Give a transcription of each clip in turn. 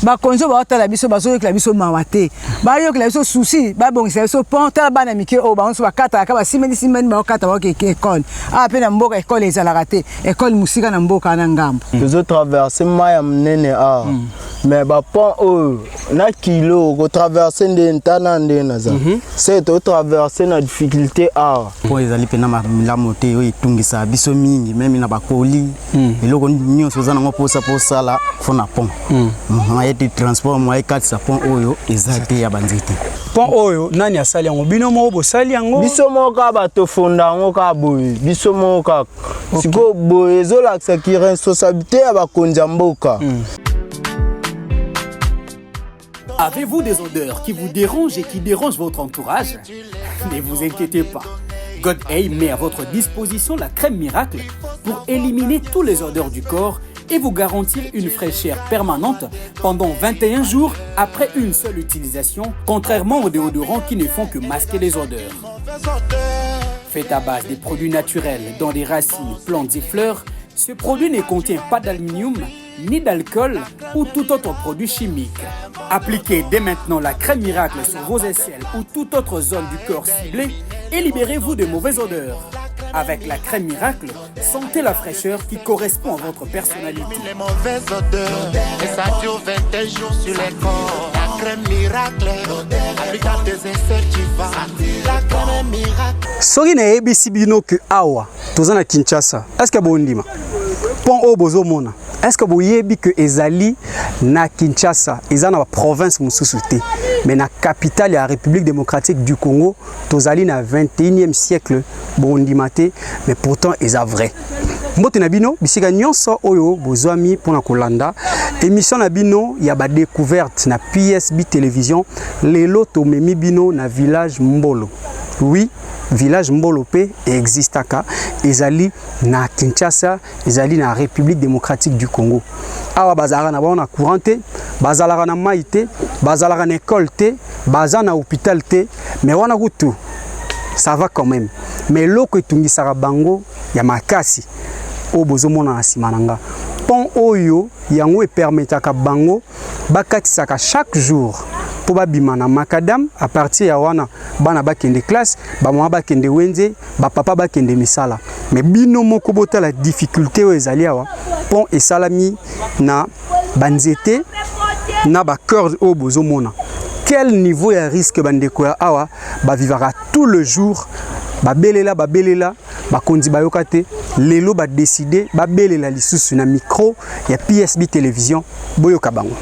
Bakonzi oyo baotala biso bazoyokela biso mawa te, bayokela biso souci, babongisa biso pont. Tala bana mike oyo bango nyonso bakataka basimbani simbani, baokata baokeke ekole. Awa mpe na mboka ekole ezalaka te, ekole mosika na mboka na ngambo. Tozotraverse mai ya monene awa, mais bapont oyo na kilo kotraverse nde ntana nde naza se totraverse na difficulté awa. Mpo ezali mpena malamu te, oyo etungisaka biso mingi meme na bakoli. Eloko nyonso oza nango mposa mpo osala fo na pont, moyen de transport, moyen katisa pont oyo eza te ya banzete. Pont oyo nani asali yango? Bino moko bosali yango? Biso moko kaka bato fonda yango kaka boye, biso moko kaka. Sikoyo boye ezolakisaki responsabilité ya bakonzi ya mboka. Avez-vous des odeurs qui vous dérangent et qui dérangent votre entourage? Ne vous inquiétez pas. God A met à votre disposition la crème miracle pour éliminer tous les odeurs du corps et vous garantir une fraîcheur permanente pendant 21 jours après une seule utilisation, contrairement aux déodorants qui ne font que masquer les odeurs. Fait à base des produits naturels dans des racines, plantes et fleurs, ce produit ne contient pas d'aluminium ni d'alcool ou tout autre produit chimique. Appliquez dès maintenant la crème miracle sur vos aisselles ou toute autre zone du corps ciblée et libérez-vous de mauvaises odeurs. Avec la crème miracle, sentez la fraîcheur qui correspond à votre personnalité. Les mauvaises odeurs et ça dure 21 jours sur les corps. La crème miracle, applique à tes aisselles, tu vas. La crème miracle. Soki nayebisi bino ke awa toza na Kinshasa, est ce que bondima pont oyo bozomona? Est ce que boyebi ke ezali na Kinshasa, eza na baprovince mosusu te, mais na capitale ya République démocratique du Congo? Tozali na 21e siècle, bondima te, mais pourtant eza vrai. Mbote na bino bisika nyonso oyo bozwami mpona kolanda émission na bino ya badécouverte na PSB Télévision. Lelo tomemi bino na village Mbolo. Oui, village Mbolo mpe existaka, ezali na Kinshasa, ezali na République démocratique du Congo. Awa bazalaka na bango na courant te, bazalaka na mai te, bazalaka na école te, baza na hôpital te, mais wana kutu ça va quand même. Mais eloko etungisaka bango ya makasi, oyo bozomona na nsima na nga, pont oyo, yango epermetaka bango bakatisaka chaque jour mpo babima na macadam. À partir ya wana, bana bakende classe, bamama bakende wenze, bapapa bakende misala. Mais bino moko botala difficulté oyo ezali awa. Pont esalami na banzete na bacorde oyo bozomona. Quel niveau ya risque bandeko ya awa bavivaka tout le jour? Babelela, babelela, bakonzi bayoka te. Lelo badécider babelela lisusu na micro ya PSB Télévision. Boyoka bango.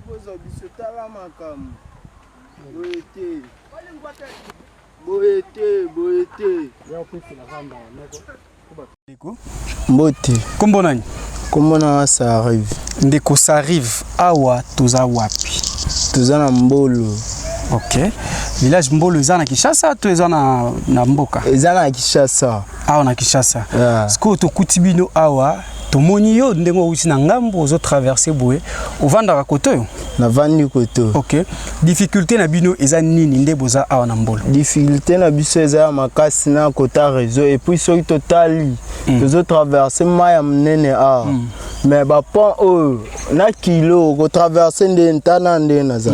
Bozwa biso, tala makambo boye te, boye te, boye te. Ndeko. Mbote. Kombo nani? Kombo na ça arrive. Ndeko Sarive, awa toza wapi? Toza na Mbolo. Ok, village Mbolo eza na Kinshasa to eza na mboka? Eza na Kinshasa. Awa na Kinshasa. Yeah. Sikoyo tokuti bino awa, tomoni yo ndenge outi na ngambo, ozotraverse boye. Ovandaka kote oyo? Navandi koto. Ok, difficulté na bino eza nini nde boza awa na Mbolo? Difficulté na biso eza ya makasi na kota réseau. Et puis soki totali, tozotraverse mai ya monene awa, mais bapont oyo na kilo kotraverse nde ntana nde naza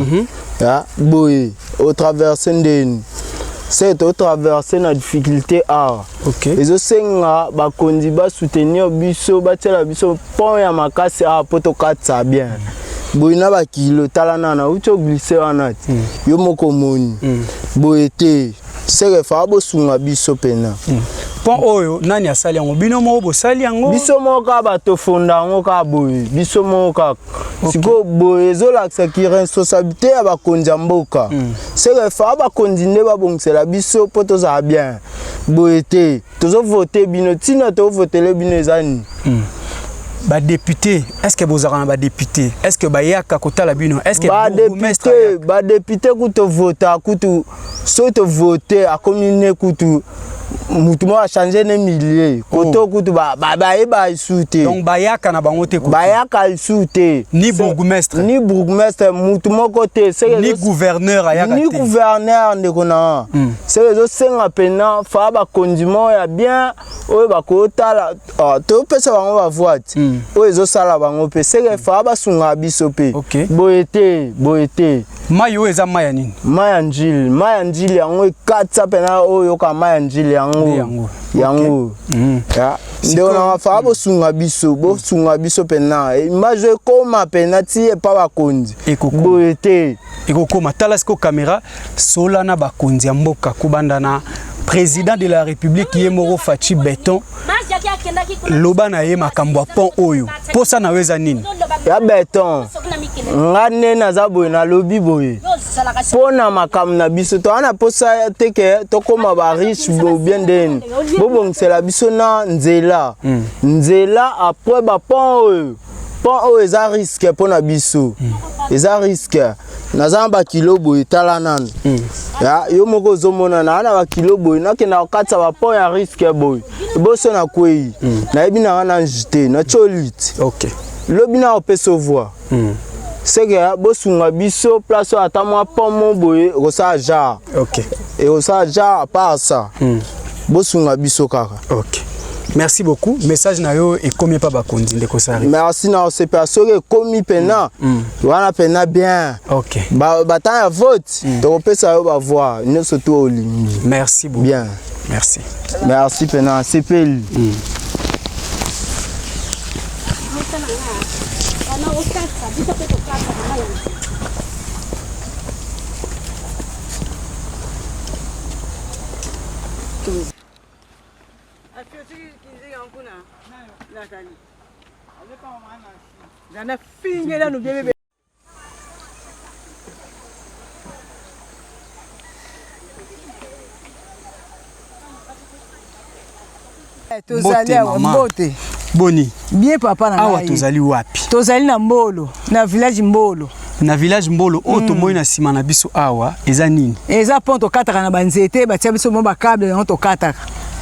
ya boye, otraverse ndeni. Se totraverse na difficulté awa. Okay. Ezosenga bakonzi basoutenir biso, batiela biso pont ya makasi awa mpo tokatisa bien. Boye na bakilo, tala nana uti oglisse wana ti. Yo moko omoni. Boye te, seke faa bosunga biso pena. Pont oyo nani asali yango? Bino moko bosali yango? Biso moko kaka bato fonda yango kaka boye, biso moko kaka. Sikoyo boye ezolakisa ki responsabilité ya bakonzi ya mboka. Seke faa bakonzi nde babongisela biso mpo tozala bien. Boye te, tozovote bino, ntina tovotele bino eza nini? Badéputé, est ce que bozalaka na badéputé? Est ce que bayaka kotala bino? Est ce que bourgmestre Badéputé, badéputé kutu tovota kutu, soki tovote akomi ne kutu mutu moko achange ne milieu koto kutu bayeba esu te. Donc bayaka na bango te? Bayaka esu te. Ni bourgmestre? Ni bourgmestre, mutu moko te. Ni gouverneur ayaka? Ni gouverneur, ndeko na. Seke ezosenga mpena faa bakonzi moko ya bien oyo bakotala, topesa bango bavoix ti oyo ezosala bango mpe seke faa basungaka biso mpe. Boye te, boye te. Mai oyo eza mai ya nini? Mai ya Njili, mai ya Njili yango ekatisa mpena oyo oyoka mai ya Njili yango. Yango. Yango ndeko nanga, faa bosunga biso, bosunga biso mpena, image ekóma mpena ti epa bakonzi. Boye te. Ekokóma. Tala siko caméra, sola na bakonzi ya mboka, kobanda na président de la République ye moko Fatshi Béton. Loba na ye makambo ya pont oyo. Posa na yo eza nini? Ya Béton, nga nde naza boye, nalobi boye mpo na makambo na biso, toza na posa te ke tokóma bariche bien ndeni. Bobongisela biso na nzela, nzela après bapont oyo. Pont oyo eza risque mpo na biso, eza risque. Naza na bakilo boye, tala nanu ya yo moko ozomona naa na bakilo boye, nakenda kokatisa bapont ya risque boye, eboso nakwei, nayebi nanga na te natioli ti. Lobi na opesa voix, seke bosunga biso place oyo, ata mwa pont mo boye ekosala genre. Ekosala genre. À part ça, bosunga biso kaka. Ok, merci beaucoup. Message na yo ekomi epa bakonzi, ndeko Sari. Merci na osepela soki ekomi mpena wana mpena bien. Batemps ya vote, tokopesa yo bavoix nyonso to olingi. Merci beaucoup. Bien. Merci. Merci mpena, asepeli. Fingela no bebe. Tozali awa. Mbote. Boni? Bien, papa na. Awa tozali wapi? Tozali na Mbolo, na village Mbolo. Na village Mbolo. Oyo tomoni na nsima na biso awa eza nini? Eza pont, tokataka na banzete, batia biso mo bacâble yango, tokataka.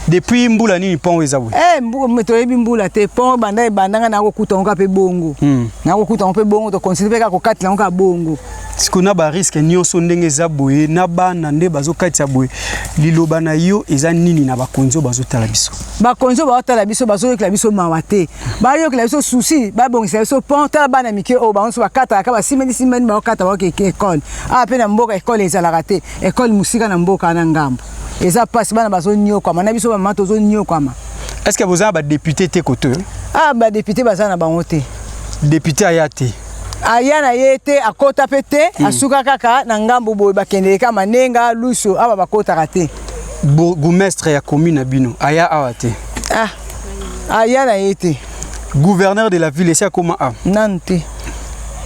Depuis mbula nini pont oyo eza boye? Eh, toyebi mbula te. Pont banda ebandanga, nakokuta yango kaka mpe bongo, nakokuta yango mpe bongo, tocontinue mpe kaka kokatela yango kaka bongo. Sikoyo na barisque nyonso ndenge eza boye, na bana nde bazokatisa boye, liloba na yo eza nini na bakonzi oyo bazotala biso? Bakonzi oyo bazotala biso, bazoyokela biso mawa te, bayokela biso souci, babongisela biso pont. Tala bana mike oyo, bango nyonso bakataka kaka basimbani simbani, baokata, baokeke école. Awa mpe na mboka école ezalaka te, école mosika na mboka na ngambo. Eza mpasi, bana bazonyokwama, na biso bamama tozonyokwama. Est ce que boza na badéputé te kote? Ah, badéputé baza na bango te. Député aya te? Aya na ye te, akota mpe te. Asuka kaka na ngambo boye, bakendeke kaka Manenga, Luso, awa bakotaka te. Bourgmestre ya commune na bino aya awa te? Ah, aya na ye te. Gouverneur de la ville esi akoma awa? Nanu te.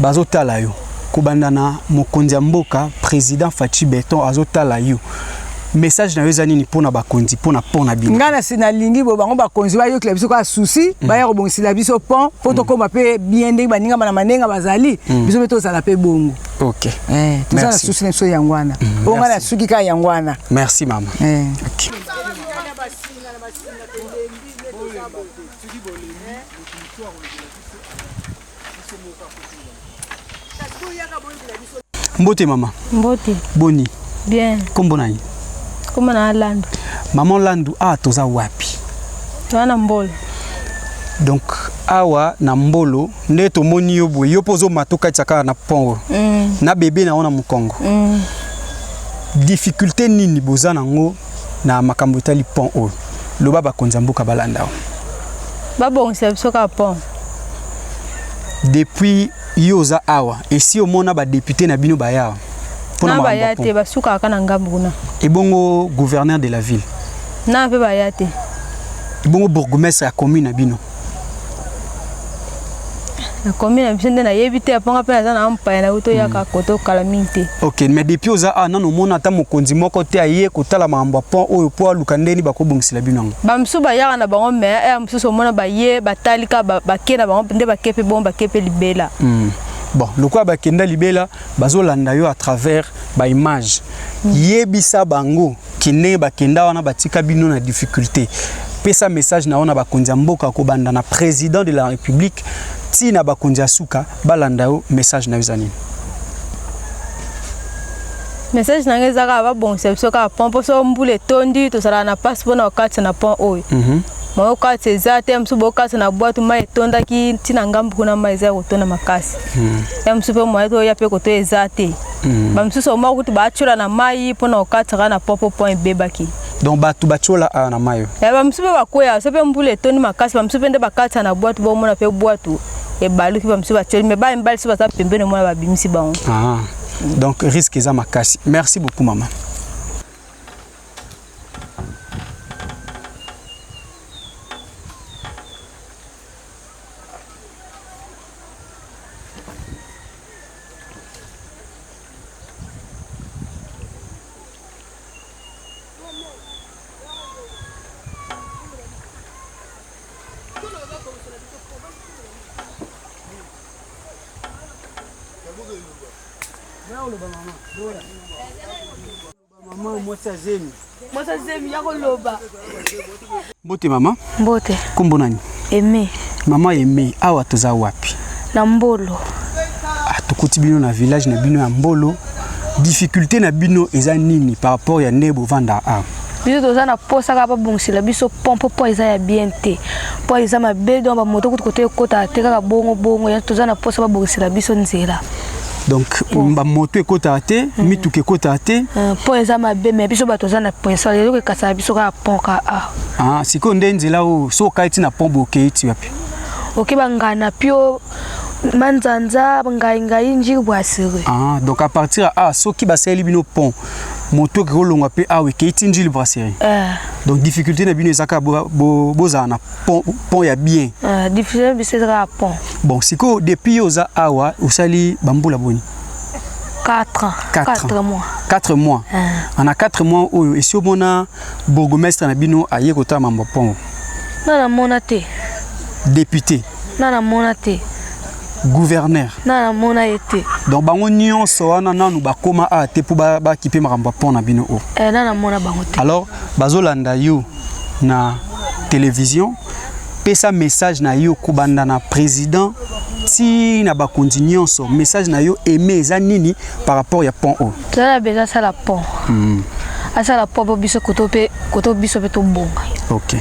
Bazotala yo, kobanda na mokonzi ya mboka, président Fatshi Béton azotala yo. Message na yo eza nini mpona bakonzi, mpona pont na bino? Ngai nasi nalingi boye, bango bakonzi bayokela biso kaka souci, baya kobongisela biso pont mpo tokóma mpe bien ndenge baninga na Manenga bazali, biso mpe tozala mpe bongo. Toza na souci na biso yango wana, oyo ngai nasuki kaka yango wana. Merci mama. Okay. Mbote mama. Mbote. Boni? Bien. Kombo nani? Kombo na Landu. Maman Landu, awa toza wapi? Toza na Mbolo. Donc awa na Mbolo nde tomoni yo boye, yo mpo ozomata okatisa kaka na pont oyo na bebe na yo na mokongo. Difficulté nini boza nango na makambo etali pont oyo? Loba bakonzi ya mboka balanda yo. Babongisa biso kaka pont. Depuis yo oza awa, esi omona ba député na bino baya awa? Pona makambo ya pont. Na baya te, basukaka kaka na ngambo kuna. Ebongo gouverneur de la ville? Na pe baya te. Ebongo bourgmestre ya commune na bino? Na commune na biso nde nayebi te, aponga mpe naza na mpaya na uto yaka hmm. koto kala mingi te. Ok, mais depuis oza awa nano omona ata mokonzi moko te aye kotala makambo ya pont oyo mpo aluka ndeni bakobongisela bino yango? Bamosusu bayaka na bango, mais ya mosusu omona baye batali kaka bake na bango nde bake mpe bongo bake mpe libela. Bon, lokola bakenda libela bazolanda yo à travers ba image. Yebisa bango ke ndenge bakenda wana batika bino na difficulté. Pesa message na yo na bakonzi ya mboka kobanda na président de la République ti na bakonzi ya suka balanda yo, message na yo eza nini? Message na ngai eza kaka babongisa biso kaka pont, mpo soki mbula etondi tozalaka na mpasi mpona kokatisa na pont oyo. Moyo okatisa eza te, mosusu bokatisa na bwatu mai etondaki ntina ngambu kuna, mai eza ya kotonda makasi. Ya mosusu mpe moye toya mpe koto eza te. Bamosusu omoko kutu batyola na mai mpona kokatisa kaka na pont mpo pont ebebaki. Donc bato batyola awa na mai oyo? Ya bamosusu mpe bakweya so mpe mbula etondi makasi, bamosusu mpe nde bakatisa na bwatu, bomona mpe bwatu ebaluki, bamosusu batyoli, mais bana mibali so baza pembeni omona babimisi bango. Ah, donc risque eza makasi. Merci beaucoup mama. Mbote mama. Mbote. Kombo nani? Aimé. Mama Aimé, awa toza wapi? Na Mbolo. Ah, tokuti bino na village na bino ya Mbolo. Difficulté na bino eza nini par rapport ya nde bovanda awa? Biso toza na posa kaka babongisela biso pompe mpo eza ya bien te, mpo eza mabe, donc bamoto kutu kote ekotaka te, kaka bongo bongo. Ya toza na posa babongisela biso nzela. Donc bamoto ekotaka te, mituka ekotaka te. Mpo eza mabe, mais biso bato toza na posa eloko ekasaka biso kaka pont ka a. Ah, sikoyo nde nzela oyo so okai ti na pont bokei ti wapi? Oke bangana pio manzanza ngai ngai njiri brasserie. Ah, donc à partir ya a soki basaleli bino pont, moto ekoki kolongwa mpe awa ekei ti njili brasserie. Donc difficulté na bino eza kaka bozala na pont, pont ya bien. Difficulté na biso eza kaka pont. Bon, sikoyo depuis yo oza awa osali bambula boni? 4 ans. 4 ans. Mois. 4 mois. Ana 4 mois oyo esi omona bourgmestre na bino aye kotala mambo pont? Na namona te. Député? Na namona te. Gouverneur? Na namona ye te. Donc bango nyonso wana nanu bakoma awa te mpo bakipe makambo ya pont na bino oyo? Na namona bango te. Alors bazolanda yo na télévision, pesa message na yo kobanda na président ti na bakonzi nyonso, message na yo aimé eza nini par rapport ya pont oyo? Toza na besoin asala pont. Asala pont mpo biso koto mpe koto biso mpe tobonga. Ok,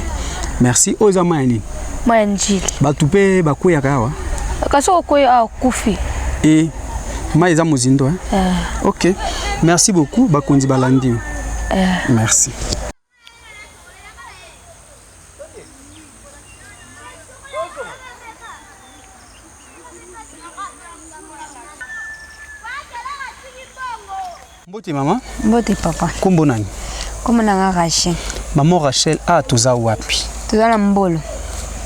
merci. Oyo eza mai ya nini? Mai ya Njili. Bato mpe bakweyaka awa? Kasi okoyi awa okufi. E mai eza mozindo, hein? Ok, merci beaucoup. Bakonzi balandi yo. Merci. Mbote mama. Mbote papa. Kombo nani? Kombo nanga Rachel. Maman Rachel, awa toza wapi? Toza na Mbolo.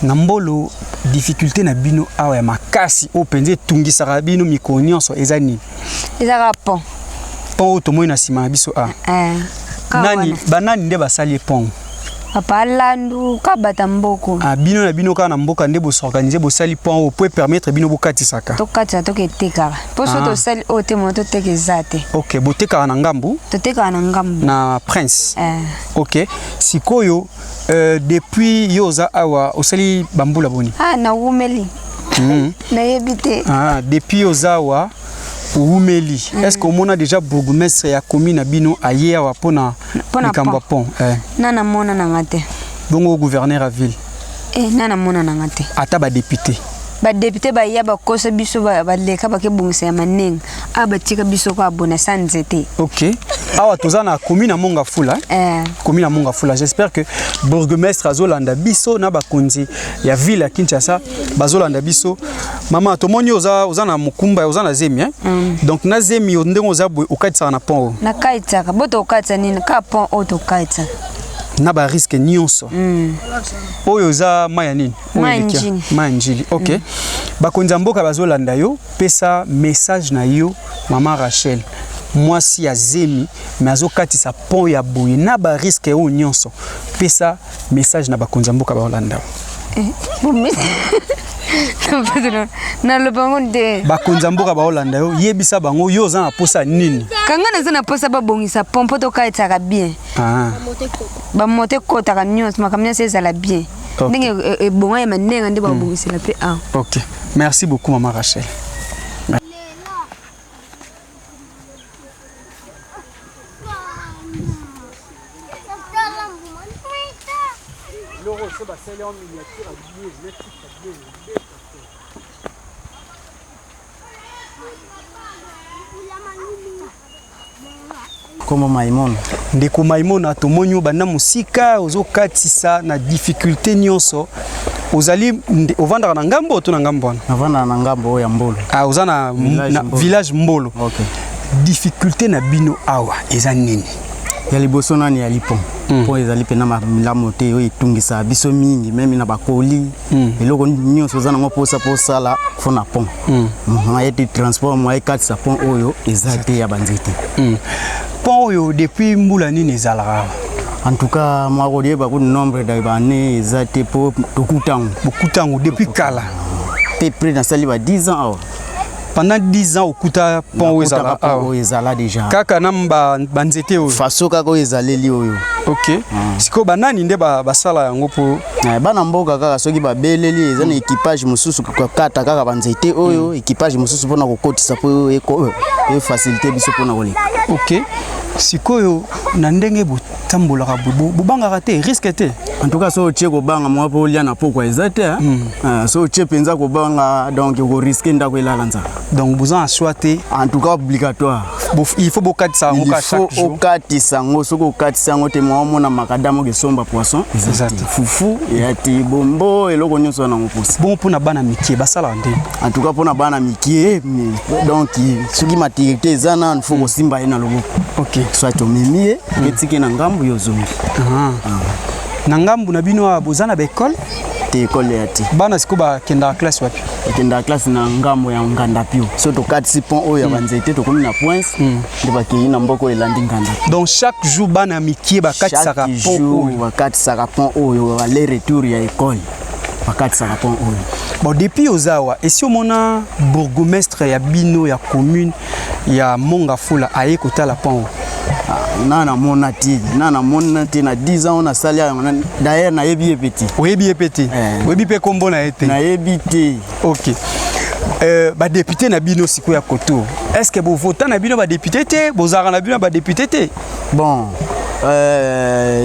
Na Mbolo, difficulté na bino awa ya makasi oyo mpenza etungisaka bino mikolo nyonso eza nini? Eza kaka pont. Pont oyo tomoni na nsima na biso awa. Nani banani nde basali ye pont? Papa Landu kabata mboko. Ah, bino na bino kaka na mboka nde bosorganize bosali pont oyo po epermettre bino bokatisaka? Tokatisa toketekaka. Mpo so tosali oyo te moto toteka eza te. Ok, botekaka na ngambu? Totekaka na ngambu. Na Prince. Ok, sikoyo depuis yo oza awa osali bambula boni? Ah, nawumeli. Nayebi te. Ah, depuis yo oza awa owumeli. Est-ce que omona déjà bourgmestre ya commune na bino aye awa mpona likambo ya pont? Na namona nanga te. Bongo gouverneur ya ville? Na namona nanga te. Ata badepute? Badepute baya bakosa biso, baleka bakebongisa ya manenga. Awa batika biso kaka bona sa nzete. Ok. Awa toza na commune ya Mongafula. Eh. Commune ya Mongafula. J'espère que bourgmestre azolanda biso na bakonzi ya ville ya Kinshasa bazolanda biso. Mama tomoni oza oza na mokumba oza na zemi hein? Mm. Donc na zemi ndenge oza boye okatisaka na pont oyo. Nakatisaka bo tokatisa nini ka pont oyo tokatisa. Na ba risque nyonso. Mm. Oyo oza mai ya nini? Mai ya Njili. Mai ya Njili. Ok. Mm. Bakonzi ya mboka bazolanda yo, pesa message na yo mama Rachel mwasi ya zemi mais azokatisa pont ya boye na ba risque oyo nyonso, pesa message na bakonzi ya mboka baolanda yo. Eh, naloba yango nde bakonzi ya mboka baolanda yo, yebisa bango yo oza na posa nini. Kanga naza na posa babongisa pont mpo tokatisaka bien. Ah. Bamoto ekotaka nyonso, makambo nyonso ezala bien. Okay. Ndenge ebonga ya manenga nde babongisela mpe awa. Ok, merci beaucoup mama Rachel. Kombo Maimona. Ndeko Maimona, tomoni yo banda mosika ozokatisa na difficulté nyonso. Ozali ovandaka na ngambo to na ngambo wana? Navandaka na ngambo oyo ya Mbolo. Ah, oza na village, na Mbolo. Village Mbolo. Okay. Difficulté na bino awa eza nini? Ya liboso nani ya lipon mpo ezali mpena malamu te, oyo etungisaka biso mingi meme na bakoli eloko nyonso oza nango mposa mpo osala fo na pont moyen de transport moyen ekatisa pont oyo eza te ya banzete. Pont oyo depuis mbula nini ezalaka awa? En tout cas mwa koyeba ku nombre da baane eza te mpo tokutango. Bokutango depuis kala? Pe près nasali ba 10 ans awa. Pendant 10 ans okuta pont oyo ezala Nakutaka pont awa? oyo ezala déjà. Kaka na banzete oyo? Faso kaka oyo ezaleli oyo. Ok. Sikoyo banani nde basala yango mpo? Bana mboka kaka soki babeleli eza na équipage mosusu kokata kaka banzete oyo, équipage mosusu mpona kokotisa mpo efacilite biso mpona koleka. Ok. Sikoyo na ndenge botambolaka bobangaka te, risque te? En tout cas so otie kobanga mwa mpo olia na pokwa eza te, hein? So otie mpenza kobanga donc okoriske ndako elala nzala. Donc boza na choix te? En tout cas obligatoire. Il faut bokatisa yango Il kaka faut chaque jour. okatisa yango, soki okatisa yango te mwa omona makadama okesomba poisson eza te, fufu eya te, bombo eloko nyonso wana yango posa. Bongo mpona bana mikie basalaka nde? En tout cas mpona bana mikie, donc soki maturité eza nanu faut kosimba ye na loboko. Ok. Soit omemi ye etiki na ngambu yo ozongi. Na ngambu na bino awa boza na ba école? Te, école ya te. Bana sikoyo bakendaka classe wapi? Bakendaka classe na ngambo ya Nganda Pio. So tokatisi pont oyo ya banzete tokomi na Pointe nde bakei na mboka oyo elandi Nganda. Donc chaque jour bana mikie bakatisaka Chaque pont jour oyo? Bakatisaka pont oyo, aller retour ya école bakatisaka pont oyo. Bon, depuis oza awa esi omona bourgmestre ya bino ya commune ya Mongafula aye kotala pont oyo? Na namona te, na namona te na 10 ans oyo nasali yango. D'ailleurs nayebi ye pe te. Oyebi ye pe te? Oyebi pe kombo na ye te? Nayebi te. Ok. Badepute na bino sikoyo ya koto, est ce que bovota na bino badepute te? Bozalaka na bino ya badepute te? Bon,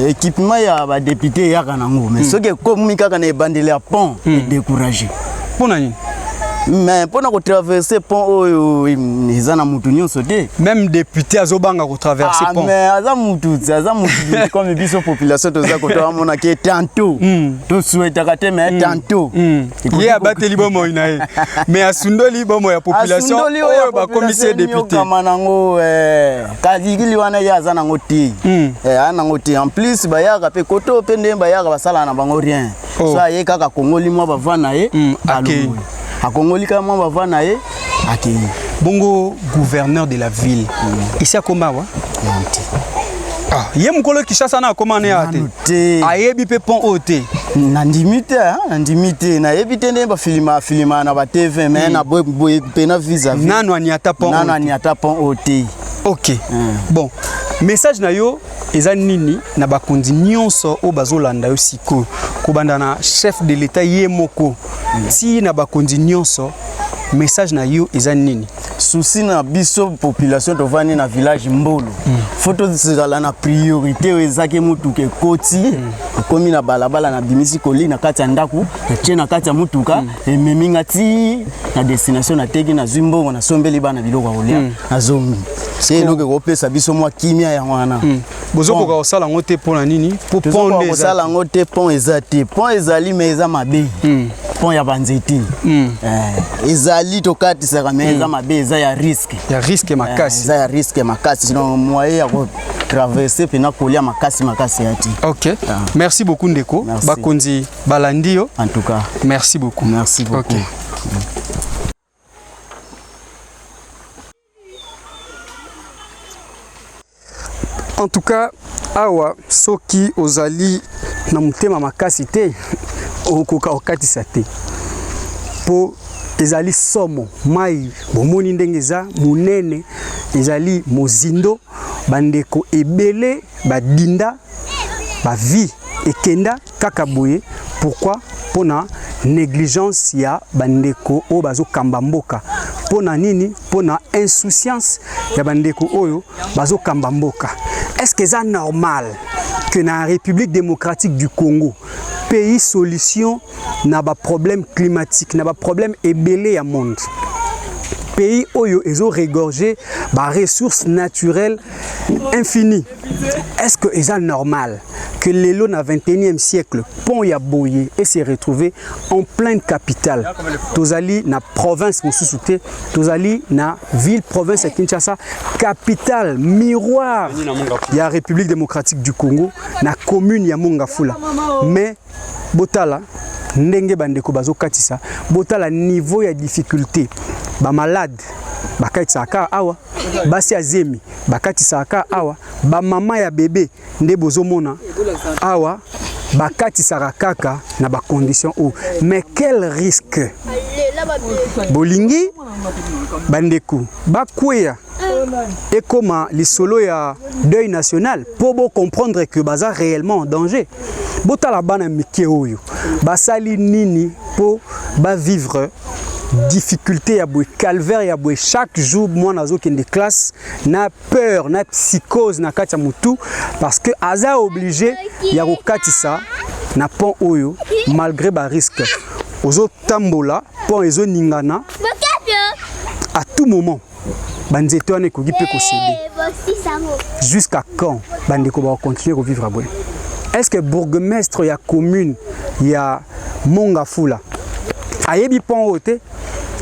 équipement ya badepute eyaka nango, mais soki ekomi kaka na ebandeli ya pont, edécourage. Mpo na nini? Mais mpona kotraverse pont oyo eza na mutu nyonso te. Même député azobanga kotraverse pont? Mais aza mutu, aza mutu comme biso population toza koto amonaki tantôt tosouhaitaka te, mais tantôt ye abateli bomoi na ye mais asundoli bomoi ya population Asundoli oyo oyo bakomisi ye député. Nyokama nango kalikili wana ye aza nango te. Aza nango te. En plus bayaka mpe koto mpe ndenge bayaka basalaka na bango rien. Oh. So aye kaka akongoli mwa bava na ye, akei. alongoli. Akongoli kaka mwa bava na ye, akei. Bongo gouverneur de la ville esi akoma awa? Te. Ah, ye mokolo Kinshasa na akoma ne awa te? Te. Ayebi mpe pont oyo te? Nandimi te, hein, nandimi te. Nayebi te ndenge bafilima filima na ba TV, mais na boye boye mpena vis-à-vis. Nano aniata pont nano oyo te. Aniata pont oyo te. Ok. Bon, message na yo eza nini na bakonzi nyonso oyo bazolanda yo sikoyo, kobanda na chef de l'état ye moko ti na bakonzi nyonso, message na yo eza nini? Souci na biso population tovandi na village Mbolo. Faut tozala na priorité oyo ezaki motuka ekoti ekomi na balabala na bimisi koli na kati ya ndako natie na kati ya motuka ememi nga ti na destination nateki nazwi mbongo nasombeli bana biloko ya kolia nazongi. Se eloko ekopesa biso mwa kimia yango wana. Bozokoka kosala yango te mpo na nini? Po pont Tozokoka nde eza kosala te. yango te, pont eza te. Pont ezali mais eza mabe. Pont ya banzete. Eh, ezali tokatisaka mais eza mabe, eza ya risque. Ya risque makasi. Eza ya risque makasi, sinon moyen ya kotraverse mpena kolia makasi makasi ya te. Ok. Merci beaucoup ndeko. Merci. Bakonzi balandi yo. En tout cas. Merci beaucoup. Merci beaucoup. Ok. En tout cas, awa soki ozali na motema makasi te, okoka kokatisa te. Po ezali somo, mai bomoni ndenge eza monene, ezali mozindo, bandeko ebele badinda, ba vie ekenda kaka boye. Pourquoi? Pona négligence ya bandeko oyo bazokamba mboka. Pona nini? Pona insouciance ya bandeko oyo bazokamba mboka. Est-ce que c'est normal que dans la République démocratique du Congo, pays solution na ba problème climatique, na ba problème ebele ya monde, pays oyo ezo regorger ba ressources naturelles infinies, est-ce que c'est normal que lelo na 21e siècle pont ya boye et se retrouver en pleine capitale? Tozali na province mosusu te, tozali na ville province ya Kinshasa, capitale miroir ya République démocratique du Congo, na commune ya Mongafula. Mais botala ndenge bandeko bazokatisa, botala niveau ya difficulté, ba malade bakatisaka awa, basi ya zemi bakatisaka awa, ba mama ya bébé nde bozomona awa bakatisaka kaka na ba condition oyo. Mais quel risque? Bolingi bandeko bakweya ekoma lisolo ya deuil national po bo comprendre que baza réellement en danger. Botala bana mike oyo basali nini po ba vivre difficulté ya boye, calvaire ya boye. Chaque jour mwana azokende classe na peur, na psychose na kati ya mutu, parce que aza obligé ya kokatisa na pont oyo malgré ba risque. Ozotambola, pont ezoningana à tout moment, banzete wana ekoki mpe kosede. Jusqu'à quand bandeko bakocontinue kovivre boye? Est-ce que bourgmestre ya commune ya Mongafula ayebi pont oyo te?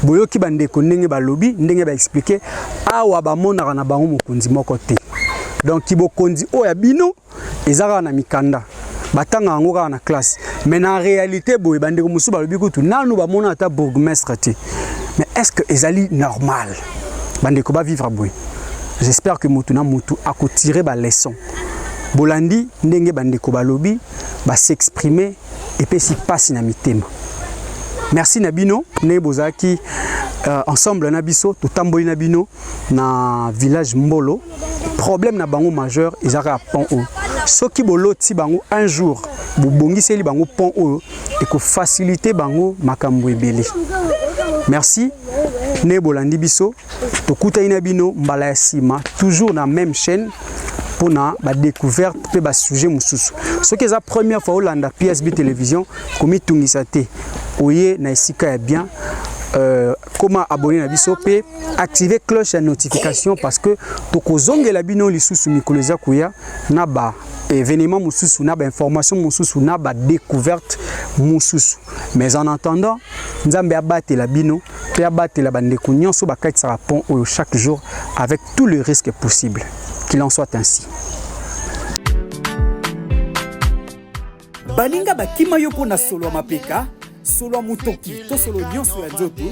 Boyoki bandeko ndenge balobi, ndenge baexplike awa, bamonaka na bango mokonzi moko te. Donc bokonzi oyo ya bino eza kaka na mikanda, batanga yango kaka na classe, mais na réalité boye bandeko mosusu balobi kutu nanu bamona ata bourgmestre te. Mais est-ce que ezali normal bandeko bavivre boye? J'espère que mutu na mutu akotire ba leçon. Bolandi ndenge bandeko balobi, bas'exprimer, epesi pasi na mitema. Merci na bino ndenge bozalaki ensemble na biso, totamboli na bino na village Mbolo. Problème na bango majeur ezalaka ya pont oyo. Soki boloti bango un jour, bobongiseli bango pont oyo, ekofacilite bango makambo ebele. Merci ndenge bolandi biso, tokutani na bino mbala ya nsima, toujours na même chaîne mpona ba découverte mpe ba sujet mosusu. Soki eza première fois olanda PSB Télévision, komitungisa te, oye na esika ya bien. Koma abonné na biso mpe activer cloche ya notification, parce que tokozongela bino lisusu mikolo eza koya na ba événement mosusu, na ba information mosusu, na ba découverte mosusu. Mais en attendant, Nzambe abatela bino mpe abatela bandeko nyonso bakatisaka pont oyo chaque jour avec tout le risque possible. Qu'il en soit ainsi. Baninga bakima yo mpo na solo ya mapeka, solo ya motoki to solo nyonso ya nzoto.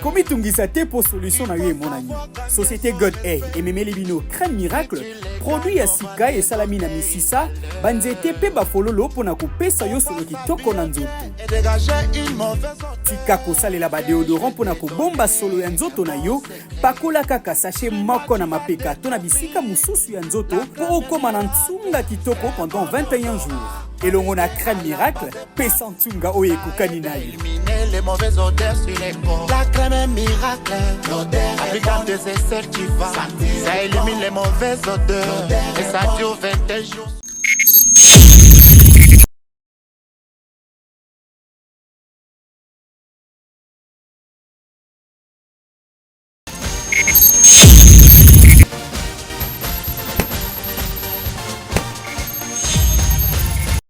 Komitungisa te mpo solution na yo emonani. Société God A ememeli bino crème miracle, produit ya sika esalami na misisa, banzete mpe bafololo mpo na kopesa yo solo kitoko na nzoto. Tika kosalela badeodorant mpo na kobomba solo ya nzoto na yo. Pakola kaka sachet moko na mapeka to na bisika mosusu ya nzoto mpo okóma na nsunga kitoko pendant 21 jours. Elongo na crème miracle, pesa ntunga oyo ekokani na yo. Les mauvaises odeurs sur les corps. La crème est miracle. L'odeur applicable des aisselles qui va. Ça élimine les mauvaises odeurs. Et ça dure 21 jours.